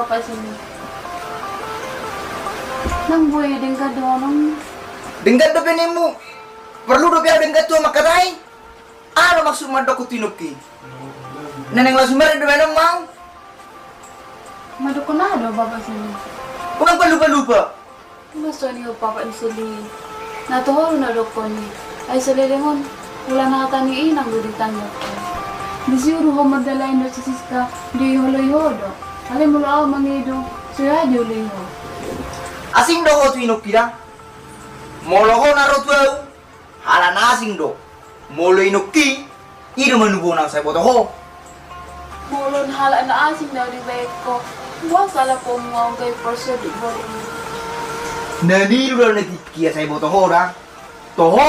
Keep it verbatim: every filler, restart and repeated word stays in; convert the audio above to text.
Apa sini? Nang boi denggan do nang. Denggan dope nimmu. Perlu dope au denggan tu mangkatai? Aha do maksudmu mandok tu inongki? Na naeng langsung marende do baenon mau. Mandok na do bapa sini. Unang palupa-lupa. Ima songon i ho papa ni seli. Na toho do na dokkon i. Ai saleleng on, ula na hata ni inang do ditangiangkon. Disi uru ho mardalain do si Siska, dioloi ho do. Alai molo au mangido, so ia dioloi ho. Asing do ho tu inongki da. Molo ho na ro tu au, halak na asing do. Molo inongki, i do manubona sai boto ho. Molo halak na asing do dibaen ho, boasa lapomu au gabe porsoduk boru? Na nilu do na tingki sai boto ho da. Toho